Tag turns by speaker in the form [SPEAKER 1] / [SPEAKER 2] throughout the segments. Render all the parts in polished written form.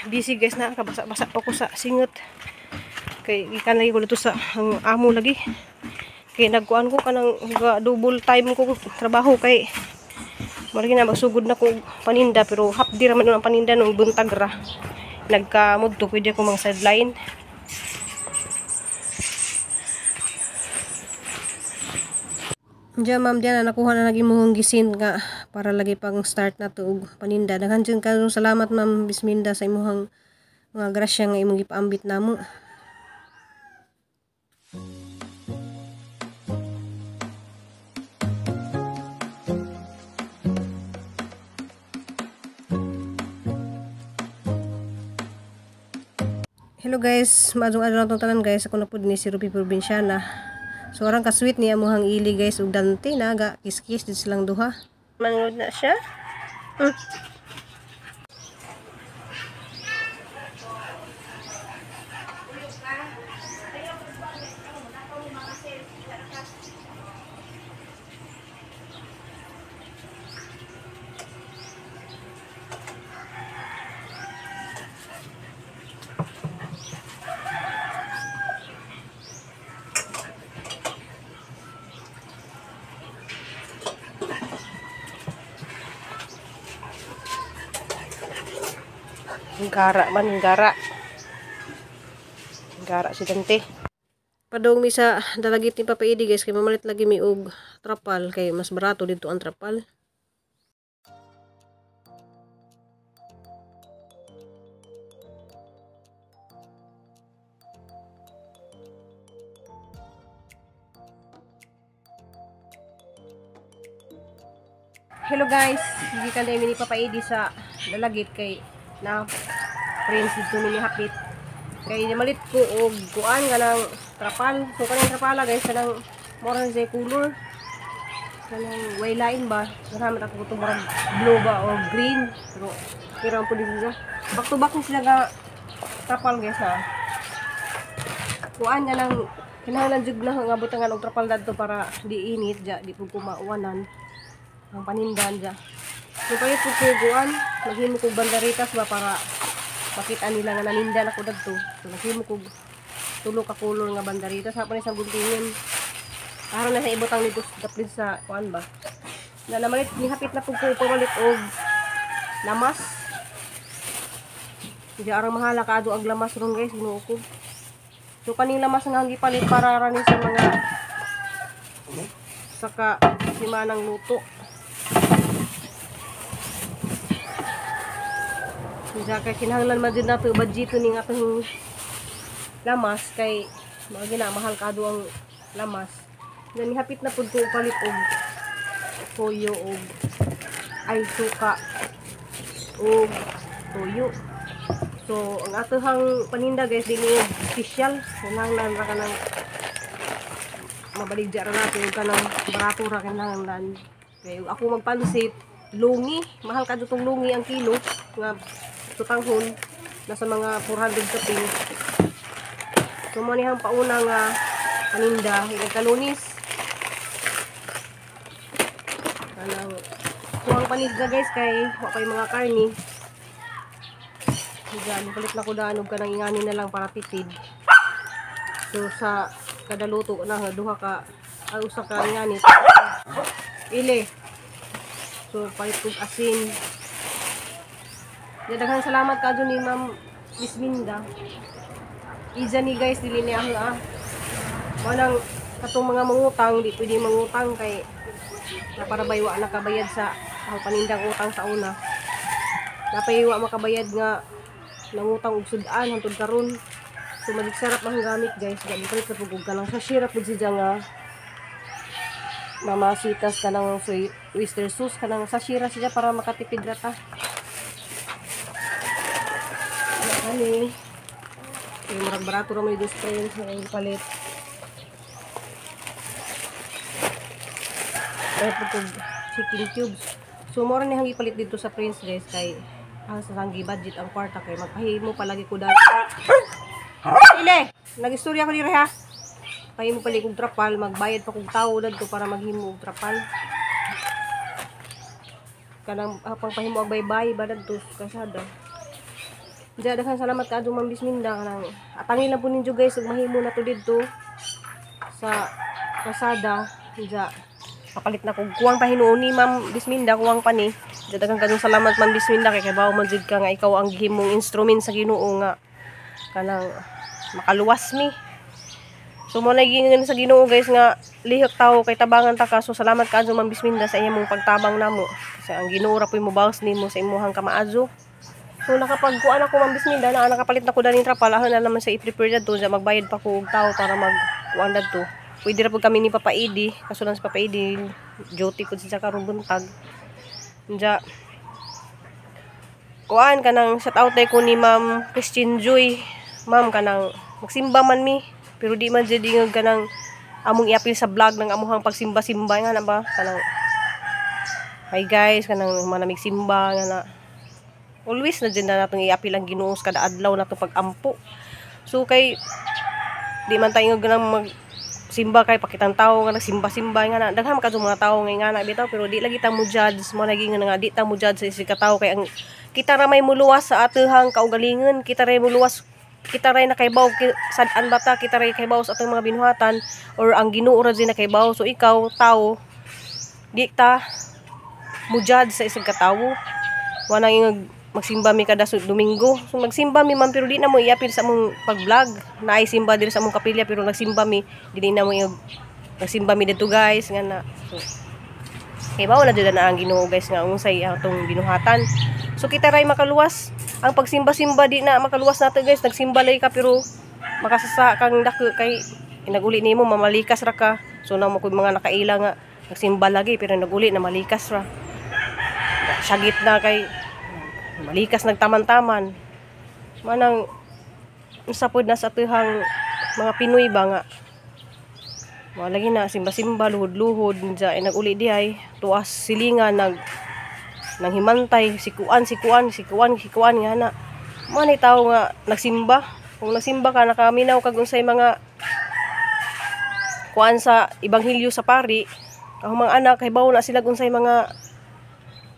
[SPEAKER 1] busy guys na kabasa-basa pa ko sa singot. Kay gikan lagi ko dito sa ang amo lagi. Kay nagkuan ko kanang double time ko trabaho kay malagi na magsugod na ko paninda pero half di ra man ang paninda nung buntag ra. Nagkamudto pwede ko mang sideline. Diyan ma'am Diana, nakuha na lagi mong gisin nga para lagi pang start na to og paninda. Daghan jud karon salamat ma'am Bisminda sa imong mga grasya nga imong gipaambit namo. Hello guys, maadtong adlaw atong tanan guys. Ako na pud ni si Ruby Provinciana. So arang ka-sweet niya amuhang ili guys ug Dante naga kiss-kiss din silang duha. Mangod na siya. Gara man, gara. Gara si Dante. Padung mi sa dalagit ni Papa Edi guys, kay mamalit lagi mi og trapal kay mas barato dito ang trapal. Hello guys, gikan mi ni Papa Edi sa dalagit kay na Prince dito ni hapit. Kay malit ko og kuan kanang trapal. So kanang trapala guys kanang mura na siya color. Kanang way lain ba? Ganahan ako to murag blue ba or green. Pero pero ang pud siya. Back to back ni sila nga trapal guys ha. Kuan kanang kinahanglan jud na nga butangan og trapal dadto para di init ja, di pud kumauwanan ang panindan ja. So kayo pud ko kuan, maghimo kog banderitas ba para makita nila nga naninda ako dadto. So naghimo kog tulo ka color nga banderitas sa pa ni sa guntingin. Aron na sa ibutang nito daplin sa kuan ba. Na namalit nihapit na pud ko pamalit og lamas. Di arang mahala kaado ang lamas ron guys, Ginoo ko. So kaning lamas nga ang gipalit para ra ni sa mga saka simanang luto. Diya kay kinahanglan man din nato budget ni atong lamas kay mga ginamahal kado ang lamas. Nani hapit na pud ko palit og toyo og ay suka og toyo. So ang atohang paninda guys dili special, kinahanglan ra kanang mabaligya ra nato og kanang barato ra kinahanglan. Kay ako magpansit lungi, mahal kadto tong lungi ang kilo nga tutanghon nasa mga 400 kapin. So mo nihang pauna nga paninda nagkalunis. Kanang kuang paninda guys kay wa pay mga karni. Diyan palit na ko daan og kanang ingani na lang para tipid. So sa kada luto na duha ka ay usa ka ingani. Ile. So palit og asin. Daghang salamat kadto ni Ma'am Bisminda. Iza ni guys dili niya ah. Manang katong mga mangutang di pwede mangutang kay na para bay wa nakabayad sa ang panindang utang sa una. Napay wa makabayad nga nangutang og sud-an hangtod karon. So magigsarap ang gamit guys, gamit palit sa pugog ka lang sa syrup pud siya nga mamasitas kanang soy oyster sauce kanang sa shira siya para makatipid ra ta. Ani yung murag barato ra may dos friends na palit. Dapat chicken cubes. So mura ni hang ipalit dito sa Prince guys kay ang sa sanggi budget ang kwarta kay magpahimo palagi ko dali. Ile, nagistorya ko diri ha. Pahimo pali kog trapal, magbayad pa kog tawo dadto para maghimo og trapal. Kanang pangpahimo og baybay ba dadto kasada. Diya, daghang salamat kaadto, Ma'am Bisminda, kanang atangi lang po ninyo, guys, ug mahimo na to didto sa Lazada. Diya, papalit na kog kuwang pa hinuon ni Ma'am Bisminda, kuwang pa ni. Diya, daghang kadong salamat, Ma'am Bisminda, kay kabaw man jud ka nga ikaw ang gihimong instrument sa Ginoo nga kanang makaluwas mi. So mo naging sa Ginoo, guys, nga lihok tawo kay tabangan ta ka. So salamat kaadto, Ma'am Bisminda, sa imong pagtabang namo. Kasi ang Ginoo ra po'y mobawas nimo sa imuhang kamaazo. So nakapagkuan ako, Ma'am Bisminda, na nakapalit na ko daning trapal, ahon na naman sa i-prepare dadto, sa magbayad pa ko og tawo para magkuan dadto. Pwede ra pud kami ni Papa Edi, kaso lang si Papa Edi duty pud siya karong buntag. Diya, kuan kanang shout out ko ni Ma'am Christine Joy. Ma'am, kanang magsimba man mi, pero di man jud ingog kanang among iapil sa vlog ng amuhang pagsimba-simba nga na ba, kanang hi guys, kanang manamig simba nga na always na jud na natong iapil ang Ginoo sa kada adlaw natong pag-ampo. So kay di man tayo ganang mag simba kay pakitang tao nga nagsimba-simba nga na daghan man kadtong mga tawo nga na bitaw, pero di lagi ta mo judge mo lagi nga di ta mo judge sa isig ka tawo kay ang kita ra may muluwas sa atuhang kaugalingon, kita ra muluwas, kita ray nakaibaw sad-an bata, kita ray kaybaw sa atong mga binuhatan or ang Ginoo ra jud nakaibaw. So ikaw tawo, di ta mo judge sa isang katawo. Wala ingog magsimba mi kada Domingo. So magsimba mi, man, pero di na mo iapil sa among pag-vlog. Naay simba diri sa among kapilya, pero nagsimba mi, dili na mo ingog nagsimba mi didto, guys, nga na. So kay na jud na ang Ginoo, guys, nga unsay atong binuhatan. So kita ray makaluwas. Ang pagsimba-simba di na makaluwas nato, guys. Nagsimba lay ka pero makasasa kang dako kay naguli nimo mamalikas ra ka. So namo koy mga nakaila nga nagsimba lagi pero naguli na malikas ra. Sagit na kay malikas nagtaman-taman. Manang usa pod na sa atuhang mga Pinoy ba nga wala lagi na simba-simba, luhod-luhod, dya ay naguli di ay tuas silingan nag nang himantay, sikuan, sikuan, sikuan, sikuan nga na. Manay tao nga nagsimba. Kung nagsimba ka, nakaminaw kag unsay mga kuan sa ebanghelyo sa pari, ang mga anak kay bawo na sila unsay mga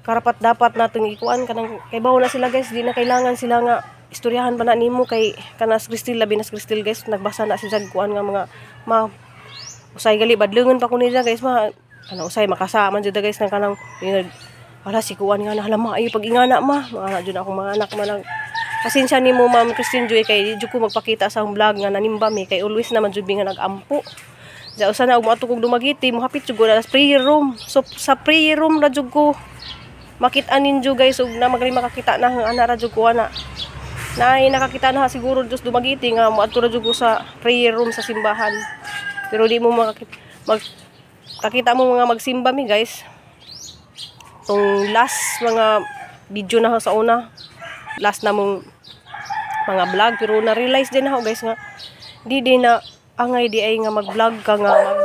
[SPEAKER 1] karapat dapat natong ikuan, kanang kay bawo na sila, guys, di na kailangan sila nga istoryahan pa na nimo kay kanas Cristel, labi nas Cristel, guys, nagbasa na siya kuan nga mga ma usay gali badlungon pa ko niya, guys, ma kana usay makasama jud, guys, nang kanang hala si kuan nga na hala ma ay pag-ingana ma mga anak jud akong mga anak man. Pasensya nimo, Ma'am Christine Joy, kay di jud ko magpakita sa akong vlog nga nanimba mi kay always naman jud mi nga nag-ampo. Diya usa na og moadto kog Dumaguete, mohapit jud ko na sa prayer room. So sa prayer room ra jud ko makita ninyo, guys, ug na magri makakita na ang ana ra jud ko ana. Naay nakakita na siguro Diyos Dumaguete nga moadto ra jud ko sa prayer room sa simbahan. Pero di mo makakita mag kakita mo mga magsimba mi, guys. Tong last mga video na sa una, last na mong mga vlog, pero na-realize din ako, guys, nga di din na angay di ay nga mag-vlog ka nga mag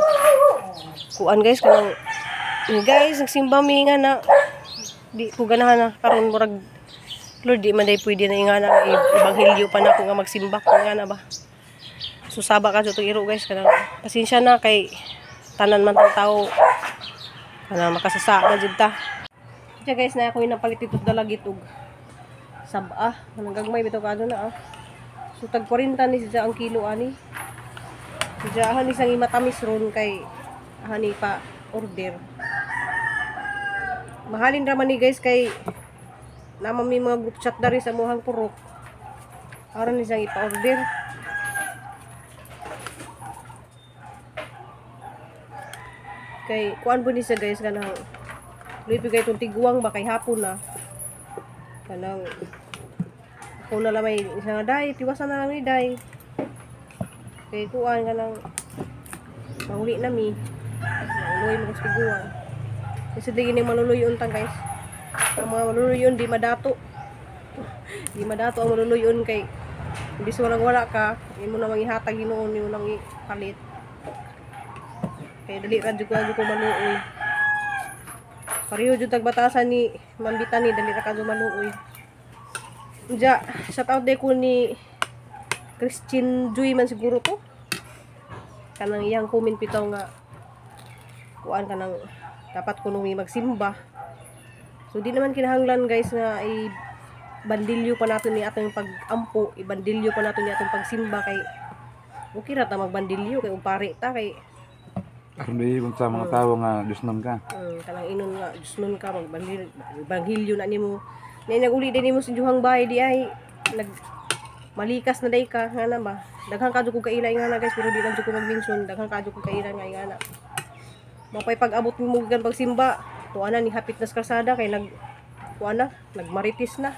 [SPEAKER 1] kuan, guys, kanang guys nagsimba mi nga na di ko ganahan na karon, murag Lord, di man day pwede na nga na ebanghelyo pa na ako nga magsimba ko nga na ba. So saba ka sa itong iro, guys, kanang pasensya na kay tanan man tang tao kanang makasasa na jud ta. Siya, guys, na ako yung napalit dito dalagit og saba. Kanang gagmay bitaw kaado na ah. So tag 40 ni siya ang kilo ani. Siya hani sang matamis ron kay hani pa order. Mahalin ra man ni, guys, kay naman may mga group chat dari sa muhang purok. Aron ni siyang ipa-order. Kay kuan po ni siya, guys, kanang lupi kay itong tiguang ba kay hapon na. Kanang ako na lang may isa nga day, tiwasan na lang ni day. Kay kuan kanang mahuli na mi. Maluloy mo sa tiguang. Kasi di gini maluluyon ta, guys. Ang mga maluluyon di madato. Di madato ang maluluyon kay imbis walang wala ka, imo na mangihatag hinuon, imo nang ipalit. Kay dali ra jud ko maluoy. Pareho jud tagbatasan ni Mambita ni dali ra ka maluoy. Uja, shout out day ko ni Christian Joy man siguro to. Kanang iyang comment bitaw nga kuan kanang dapat kuno mi magsimba. So di naman kinahanglan, guys, nga i Bandilyo pa nato ni atong pag-ampo, ibandilyo pa nato ni atong pagsimba kay okay ra ta magbandilyo kay ug pare ta kay
[SPEAKER 2] Aron di sa mga tawo nga Diyos ka.
[SPEAKER 1] Kanang inon nga Diyos nun ka magbandilyo, banghilyo na nimo. Nay naguli din nimo sa juhang bahay di ay nag malikas na day ka nga na ba. Daghan kadyo kog kaila nga na, guys, pero di lang jud ko mag-mention. Daghan kadyo kog kaila nga nga na. Mapay pag-abot mo gikan pagsimba, tuwa na ni hapit na sa kalsada kay nag kuan na, nagmaritis na.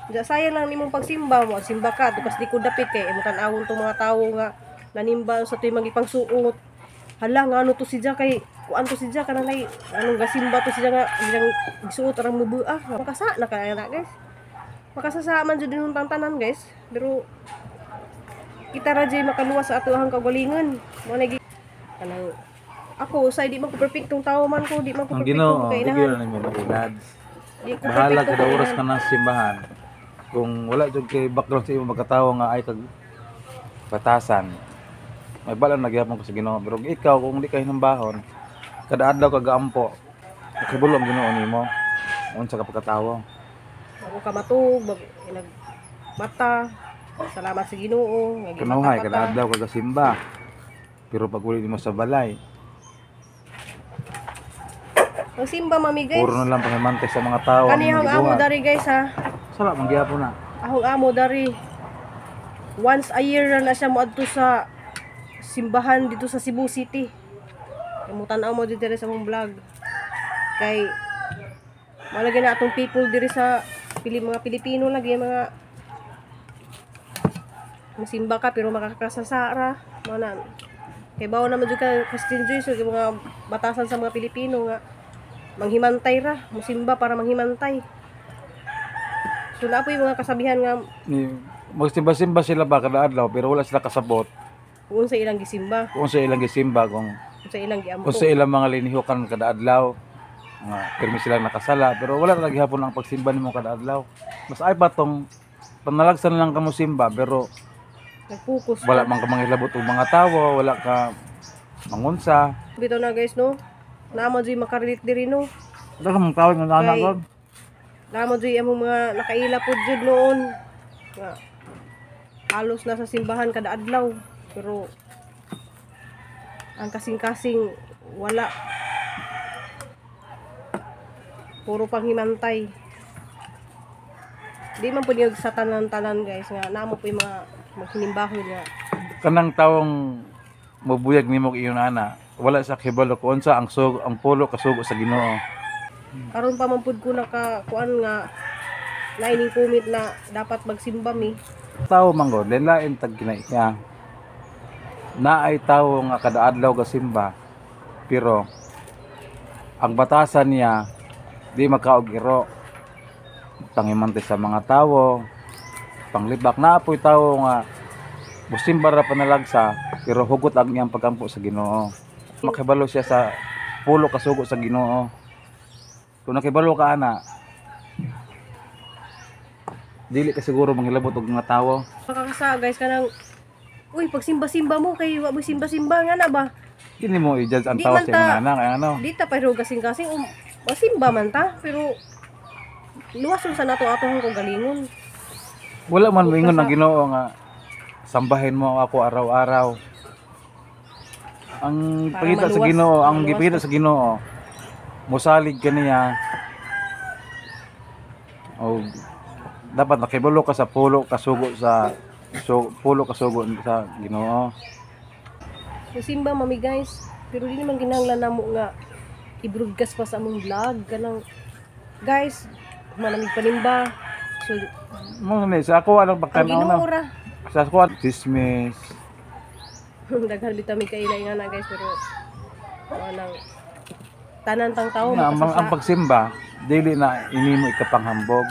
[SPEAKER 1] Diya sayang lang nimong pagsimba mo, simba ka, tukas di ko dapit kay imong tan-awon tong mga tawo nga nanimba sa tuwing magipangsuot. Hala nga ano to si Jack kay kuan to si Jack kanang nay anong gasimba to si Jack nga ilang gisuot arang mubua. Makasa na kaya na, guys. Makasasa man jud din tanan, guys. Pero kita ra jay makaluwas sa ato ang kagalingon. Mo na kanang ako usay di man ko perfectong tawo man ko, di man ko
[SPEAKER 2] Ang
[SPEAKER 1] perfectong
[SPEAKER 2] Ginoo, di
[SPEAKER 1] kainahan.
[SPEAKER 2] gyud na nimo mailad.
[SPEAKER 1] Di ko
[SPEAKER 2] Bahala
[SPEAKER 1] perfectong
[SPEAKER 2] kada oras ka
[SPEAKER 1] kainahan.
[SPEAKER 2] na sa simbahan. Kung wala jud kay background sa imong pagkatawo nga ay kag batasan. May balan nagyapon ko sa Ginoo, pero ikaw kung di ka hinambahon, kada adlaw ka gaampo, makibalo ang Ginoo nimo unsa ka pagkatawo.
[SPEAKER 1] Bago ka matug, bago nag mata. Salamat sa Ginoo nga
[SPEAKER 2] Kanuhay
[SPEAKER 1] gimata
[SPEAKER 2] kada
[SPEAKER 1] ka ta.
[SPEAKER 2] adlaw ka gasimba. Pero pag uli nimo sa balay,
[SPEAKER 1] Magsimba mami, guys.
[SPEAKER 2] puro na lang pangimante sa mga tao ang
[SPEAKER 1] Kanihang
[SPEAKER 2] imong
[SPEAKER 1] amo
[SPEAKER 2] gibuhat.
[SPEAKER 1] dari, guys, ha.
[SPEAKER 2] Sala man gyapon na.
[SPEAKER 1] Ahong amo dari. Once a year na siya moadto sa simbahan dito sa Cebu City. Kay mo dito sa among vlog. Kay malagi na atong people diri sa pili mga Pilipino lagi mga masimba ka pero makakasasara mo na. Kay bawo naman jud ka Christian Joyce so, mga batasan sa mga Pilipino nga manghimantay ra, musimba para manghimantay. So naa po yung mga kasabihan nga
[SPEAKER 2] Ni magsimba-simba sila ba kada adlaw pero wala sila kasabot
[SPEAKER 1] kung sa ilang gisimba,
[SPEAKER 2] kung sa ilang gisimba, kung
[SPEAKER 1] kung sa ilang giampo.
[SPEAKER 2] kung sa ilang mga linihukan kada adlaw nga pirmi sila nakasala pero wala na gihapon ang pagsimba nimo kada adlaw. Mas ay pa tong panalagsan lang kamo simba pero
[SPEAKER 1] Nag-focus
[SPEAKER 2] wala
[SPEAKER 1] ka.
[SPEAKER 2] man ka manghilabot og mga tawo, wala ka mangunsa.
[SPEAKER 1] Bitaw na, guys, no. Naa mo jud makarelate diri, no.
[SPEAKER 2] Wala ka mang tawag nga anak
[SPEAKER 1] Kay-
[SPEAKER 2] god.
[SPEAKER 1] Naa mo jud among mga nakaila pod jud noon. Nga halos nasa simbahan kada adlaw pero ang kasing-kasing wala. Puro panghimantay. Di man pud yung sa tanan-tanan, guys, nga naa mo po yung mga maghinimbahon nga
[SPEAKER 2] Kanang tawong mobuyag nimo og iyon ana, wala sa kibalo kung unsa ang sug ang pulo kasugo sa Ginoo.
[SPEAKER 1] Karon pa man pud ko naka kuan nga naining comment na dapat magsimba mi.
[SPEAKER 2] Tao man gud, lain tag kinaiya. Naay tawo nga kada adlaw gasimba pero ang batasan niya di makaog iro, pangimante sa mga tawo, panglibak. Na apoy tawo nga musimba ra panalagsa pero hugot ang iyang pagampo sa Ginoo. Makibalo siya sa pulo kasugo sa Ginoo. Kung nakibalo ka ana, dili ka siguro manghilabot og mga tawo.
[SPEAKER 1] Makakasa, guys, kanang uy pagsimba-simba mo kay wa mo simba-simba nga na ba.
[SPEAKER 2] Kini mo i-judge ang
[SPEAKER 1] Di
[SPEAKER 2] tao
[SPEAKER 1] man
[SPEAKER 2] sa
[SPEAKER 1] ta-
[SPEAKER 2] imong anak, ay ano.
[SPEAKER 1] Di ta pero kasing-kasing masimba man ta pero luwason sa nato atong kung galingon.
[SPEAKER 2] Wala man moingon ang Ginoo nga sambahin mo ako araw-araw. Ang
[SPEAKER 1] Para
[SPEAKER 2] pangita sa
[SPEAKER 1] maluwas,
[SPEAKER 2] Ginoo, ang
[SPEAKER 1] maluwas
[SPEAKER 2] gipangita sa Ginoo, mosalig kaniya. O dapat nakibalo ka sa pulo kasugo sa so, pulo kasugo sa Ginoo.
[SPEAKER 1] Musimba mami, guys, pero di naman kinahanglan namo nga i-broadcast pa sa among vlog kanang guys manamig panimba. So
[SPEAKER 2] Mo ni sa ako anong
[SPEAKER 1] ang
[SPEAKER 2] pagtan-aw na.
[SPEAKER 1] Ginoo ra.
[SPEAKER 2] Sa ako dismiss.
[SPEAKER 1] Daghan bitaw mi kailay nga na, guys, pero anang tanan tang tao
[SPEAKER 2] Na,
[SPEAKER 1] makasasa.
[SPEAKER 2] ang pagsimba dili na inimo ikapanghambog.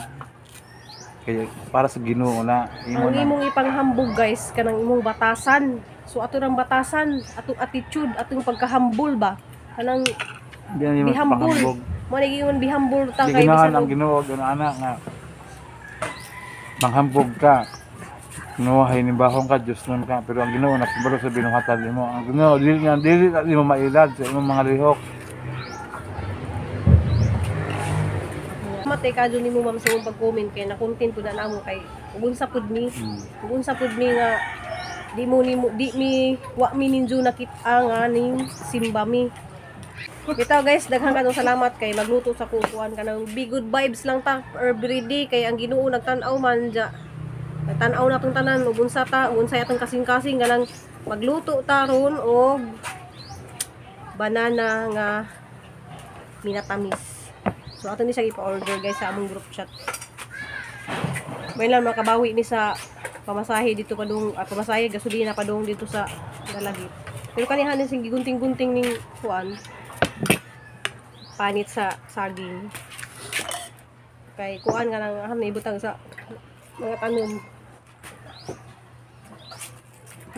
[SPEAKER 2] Kaya para sa Ginoo na imo
[SPEAKER 1] Ang
[SPEAKER 2] na.
[SPEAKER 1] imong ipanghambog, guys, kanang imong batasan. So ato rang batasan, atong attitude, atong pagkahambol ba, kanang
[SPEAKER 2] Di na imo
[SPEAKER 1] be humble.
[SPEAKER 2] ipanghambog.
[SPEAKER 1] Mo na giingon be humble ta
[SPEAKER 2] Di
[SPEAKER 1] kay
[SPEAKER 2] ginahan
[SPEAKER 1] bisan
[SPEAKER 2] ang Ginoo og ana nga manghambog ka. Nuhay ni bahong ka, Diyos nun ka. Pero ang Ginoo nakibalo sa binuhatan nimo. Ang Ginoo dili na dili na nimo mailad sa imong mga lihok.
[SPEAKER 1] Mat tay kadyo nimo, ma'am, sa imong pag-comment kay na-content pud na namo kay ug unsa pud ni ug unsa pud mi nga di mo nimo di mi wa mi ninjo nakit-a nga ning simba mi. Bitaw guys, daghan kanong salamat kay magluto sa kukuan kanang be good vibes lang ta every day kay ang Ginoo nagtan-aw man ja. Nagtan-aw na tong tanan ug unsa ta, ug unsay atong kasing-kasing ganang magluto ta ron og banana nga minatamis. So ato ni siya ipa-order guys sa among group chat. May lang makabawi mi sa pamasahe dito padung pamasahe gasolina padung dito sa Dalagit. Pero kanihan ni sing gigunting-gunting ning kuan panit sa saging. Kay kuan nga lang aham na ibutang sa mga tanom.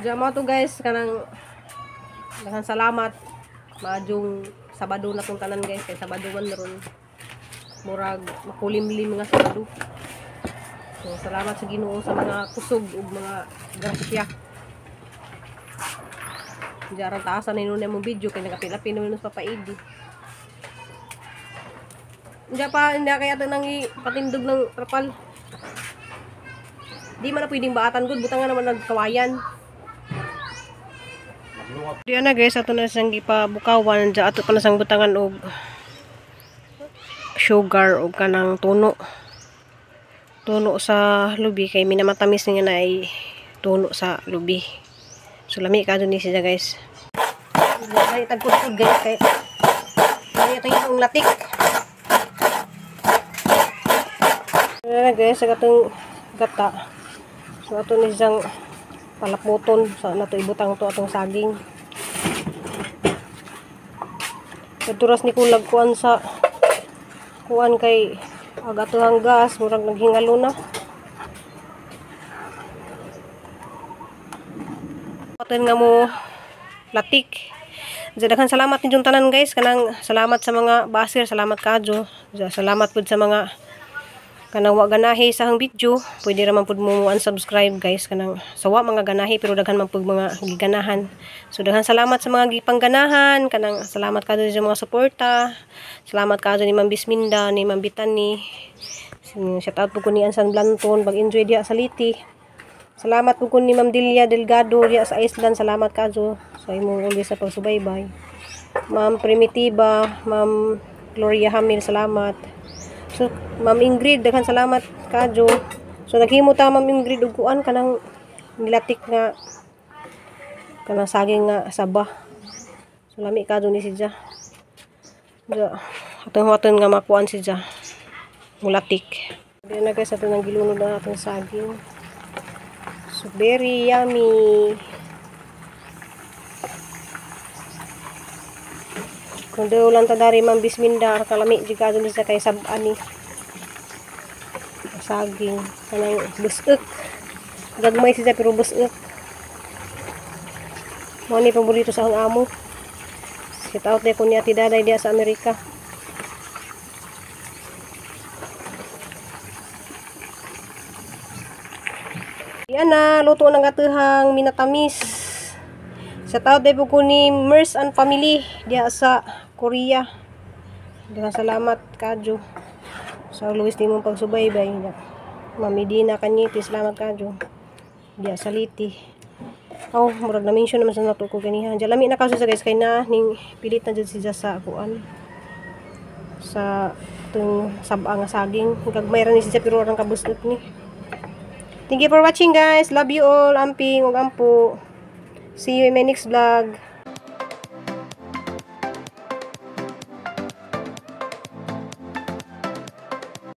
[SPEAKER 1] Diyan mo to guys, kanang daghang salamat. Maadjong Sabado na tong tanan guys, kay Sabado man ron. Murag makulimlim nga Sabado. So salamat sa Ginoo sa mga kusog ug mga grasya. Diyan taasan na yun mong video kay nagapilapin naman sa papaidi. Hindi pa, hindi kaya ito nang patindog ng trapal. Di man na pwedeng baatan gud, butang nga naman nagkawayan. Diyan na guys, ato na siyang gipabukawan, diyan ato pa na siyang butangan og sugar og kanang tuno. Tuno sa lubi kay minamatamis nga na ay tuno sa lubi. So lami ka ni siya guys. Ay tagkudkod guys kay ay ito yung latik. Ayan na guys, sa katong gata. So ato ni siyang palapmuton sa nato ibutang to atong saging. Katuras ni kulag kuan sa kuan kay ag atohang gas murag naghingalo na. Aton nga mo latik. Daghan salamat ninyong tanan guys, kanang salamat sa mga baser, salamat kaadyo. Salamat pud sa mga kanang wa ganahi sa hang video. Pwede ra man pud mo unsubscribe guys, kanang sawa mga ganahi pero daghan man pud mga giganahan. So daghan salamat sa mga gipangganahan, kanang salamat kaadyo sa mga suporta. Salamat kaadyo ni Ma'am Bisminda, ni Ma'am Bitani. Shout out pud ko ni Ansan Blanton, pag-enjoy diha sa Liti. Salamat pud ko ni Ma'am Delia Delgado diha sa Iceland, salamat kaadyo sa imong uli sa pagsubaybay. Ma'am Primitiva, Ma'am Gloria Hamil, salamat. So, Ma'am Ingrid, daghan salamat kaadyo. So, naghimo ta Ma'am Ingrid og kuan kanang nilatik nga kanang saging nga saba. So, lami kaadyo ni siya. Atong nga makuan siya. Mulatik. Diyan na guys, ato nang gilunod ang atong saging. So, very yummy. Kung daw lang tadari Ma'am Bisminda, kalami jud kaadyo ni siya kay sab-an ni saging kanang busuk. Gagmay siya pero busuk. Mao ni paborito sa akong amo. Shout out ko ni Ate Daday diya sa Amerika. Yan na, luto ng atuhang minatamis. Shout out po ko ni Mers and family diya sa Korea. Daghang salamat kaadyo sa always nimong pagsubaybay. Ma'am Medina Cañete, salamat kaadyo diya sa Liti. Oh, murag na mention naman sa nato ko ganiha. Diya lami na kaso sa guys kay na ning pilit na jud siya sa kuan. Sa itong sab-a nga saging. Gagmay ra ni siya pero orang kabusot ni. Thank you for watching guys. Love you all. Amping ug ampo. See you in my next vlog.